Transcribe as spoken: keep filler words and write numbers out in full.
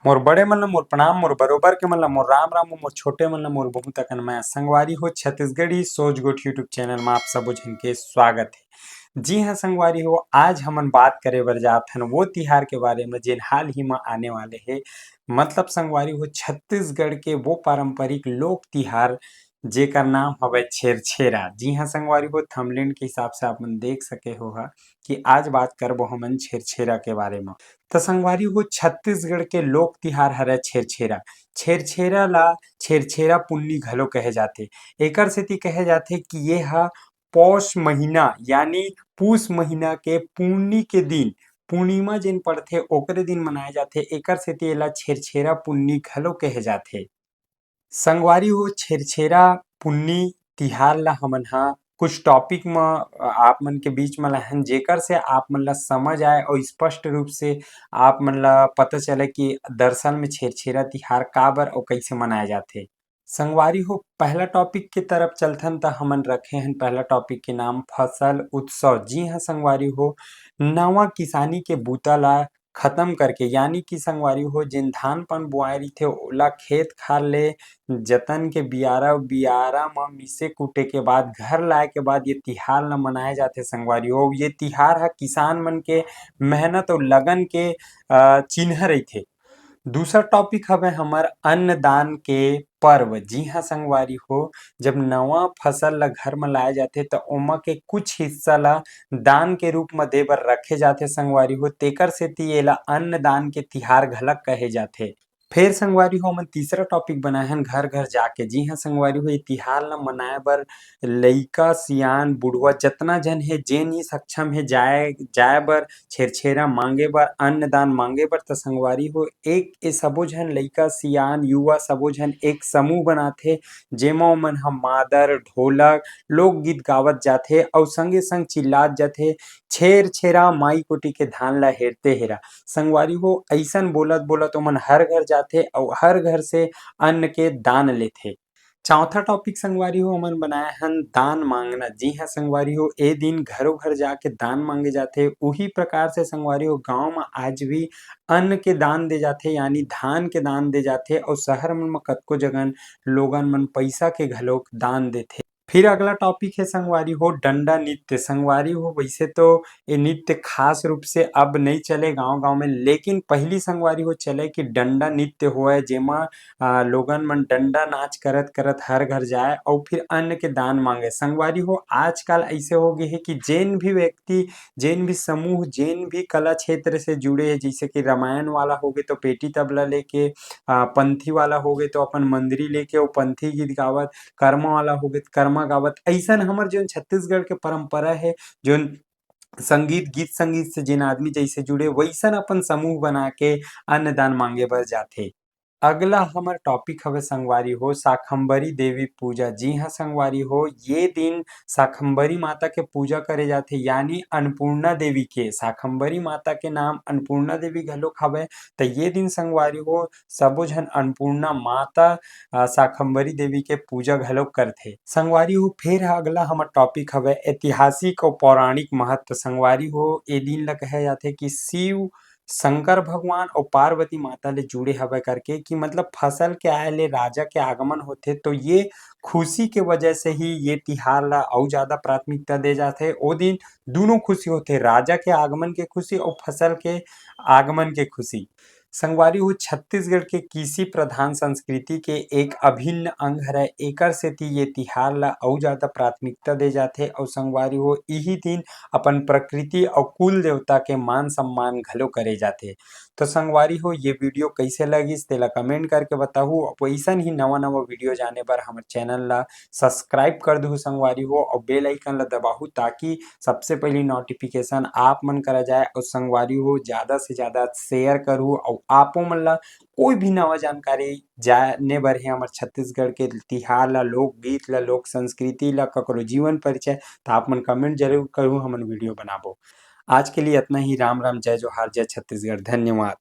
मोर बड़े मन ल मोर प्रणाम, मोर बरोबर के मन ल मोर राम राम, मोर छोटे मन ल मोर बहुत अकन मया। संगवारी हो, छत्तीसगढ़ी सोच गोठ YouTube चैनल म आप सबो झन के स्वागत हे। जी हाँ संगवारी हो, आज हमन बात करे बर जात हन वो तिहार के बारे म, जेन हाल ही म आने वाले हे। मतलब संगवारी हो, छत्तीसगढ़ के वो पारंपरिक लोक तिहार, जेकर नाम हवय छेरछेरा। जी हाँ संगवारी हो, थंबनेल के हिसाब से आप मन देख सके हो हा कि आज बात करबो हमन छेरछेरा के बारे म। त संगवारी हो, छत्तीसगढ़ के लोक तिहार हरय छेरछेरा। छेरछेरा ला छेरछेरा पुन्नी घलो कहे जाथे। एकर सेती कहे जाथे कि ये ह पौष महीना यानी पूस महीना के पुन्नी के दिन, पूर्णिमा जेन पड़थे ओकरे दिन मनाए जाथे। एकर सेती एला छेरछेरा पुन्नी घलो कहे जाथे। संगवारी हो, छेरछेरा पुन्नी तिहार ला हमन ह कुछ टॉपिक म, अ, आप मन के बीच म लाहन, जेकर से आप मन ला समझ आए और स्पष्ट रूप से आप मन ला पता चले कि दरअसल में छेरछेरा तिहार काबर और कैसे मनाया जाथे। संगवारी हो, पहला टॉपिक के तरफ चलथन त हमन रखे हन पहला टॉपिक के नाम फसल उत्सव। जी हाँ संगवारी हो, नवा किसानी के बूता ला खतम करके, यानी कि संगवारी हो, जेन धान पान बोआए रहिथे, ओला खेत खार ले जतन के बियारा, बियारा म मिसे कूटे के बाद, घर लाए के बाद ये तिहार ल मनाए जाथे संगवारी हो। ये तिहार ह किसान मन के मेहनत अउ लगन के, अ, चिन्ह रहिथे। दूसरा टॉपिक हवे हमर अन्नदान के पर्व। जी हाँ संगवारी हो, जब नवा फसल ल घर म लाए जाथे, त ओमा के कुछ हिस्सा ल दान के रूप म दे बर रखे जाथे संगवारी हो, तेकर सेती एला अन्नदान के तिहार घलक कहे जाथे। फेर संगवारी हो, हमन तीसरा टॉपिक बनाए हन घर घर जाके। जी हाँ संगवारी हो, ये तिहार ल मनाए बर लइका, सियान, बुढ़वा जतना झन हे, जेन ही सक्षम हे जाए, जाए बर, छेरछेरा मांगे बर, अन्नदान मांगे बर, त संगवारी हो, एक ए सबो झन लइका, सियान, युवा सबो झन एक समूह बनाथे, जेमा ओमन ह मादर, ढोलक, लोकगीत गावत जाथे अउ संगे संग चिल्लात जाथे, "छेरछेरा माई कोटी के धान ला हेरते हेरा।" संगवारी हो, अइसन बोलत बोलत ओमन हर घर जाथे अउ हर घर से अन्न के दान लेथे। चौथा टॉपिक संगवारी हो, हमन बनाए हन दान मांगना। जी हाँ संगवारी हो, ए दिन घरों घर जाके दान मांगे जाथे। उही प्रकार से संगवारी हो, गांव म आज भी अन्न के दान दे जाथे, यानी धान के दान दे जाथे। अउ शहर मन म कतको जगन लोगन मन पैसा के घलोक दान देथे। फिर अगला टॉपिक हे संगवारी हो, डंडा नृत्य। संगवारी हो, वैसे तो ये नृत्य खास रूप से अब नइ चले गांव-गांव में, लेकिन पहिली संगवारी हो चले कि डंडा नृत्य होवय, जेमा, आ, लोगन मन डंडा नाच करत-करत हर घर जाए अउ फिर अन्न के दान मांगे। संगवारी हो, आजकाल ऐसे हो गए हे कि जेन भी व्यक्ति, जेन भी समूह, जेन भी कला क्षेत्र से जुड़े हे, जैसे कि रामायण वाला हो गए तो पेटी तबला लेके, आ, पंथी वाला हो गए तो अपन मंदरी लेके अउ पंथी गीत गावत, कर्मा वाला हो गए तो कर्मा गावत। ऐसन हमर जोन छत्तीसगढ़ के परंपरा हे, जोन संगीत, गीत संगीत से जेन आदमी जैसे जुड़े, वैसन अपन समूह बना के अन्नदान मांगे बर जाथे। अगला हमर टॉपिक हवे संगवारी हो, शाकंभरी देवी पूजा। जी हाँ संगवारी हो, ये दिन शाकंभरी माता के पूजा करे जाथे, यानी अन्नपूर्णा देवी के। शाकंभरी माता के नाम अन्नपूर्णा देवी घलोक हवे, त ये दिन संगवारी हो, सबो झन अन्नपूर्णा माता, अ, शाकंभरी देवी के पूजा घलोक करथे। संगवारी हो, फेर ह अगला हमर टॉपिक हवे ऐतिहासिक अउ पौराणिक महत्व। संगवारी हो, ए दिन ल कहे जाथे कि शिव शंकर भगवान अउ पार्वती माता ले जुड़े हवय करके, कि मतलब फसल के आए ले राजा के आगमन होथे, तो ये खुशी के वजह से ही ये तिहार ला अउ ज्यादा प्राथमिकता दे जाथे। ओ दिन दूनों खुशी होथे, राजा के आगमन के खुशी अउ फसल के आगमन के खुशी। संगवारी हो, छत्तीसगढ़ के कृषि प्रधान संस्कृति के एक अभिन्न अंग हरय, एकर सेती ये तिहार ला अउ ज्यादा प्राथमिकता दे जाथे। अउ संगवारी हो, इही दिन अपन प्रकृति अउ कुल देवता के मान सम्मान घलो करे जाथे। तो संगवारी हो, ये वीडियो कैसे लगिस, तेला कमेंट करके बताहू। अउ वैसन ही नवा नवा वीडियो जाने बर हमर चैनल ला सब्सक्राइब कर दहू संगवारी हो, अउ बेल आइकन ला दबाहू, ताकि सबसे पहली नोटिफिकेशन आप मन करा जाए। अउ संगवारी हो, ज्यादा से ज्यादा शेयर करहू, अउ आपो मन ला कोई भी नवा जानकारी जाने बर हे हमर छत्तीसगढ़ के तिहार ला, लोकगीत ला, लोक संस्कृति ला, ककरो जीवन परिचय, त आप मन कमेंट जरूर करहू, हमन वीडियो बनाबो। आज के लिए इतना ही। राम राम, जय जोहार, जय छत्तीसगढ़, धन्यवाद।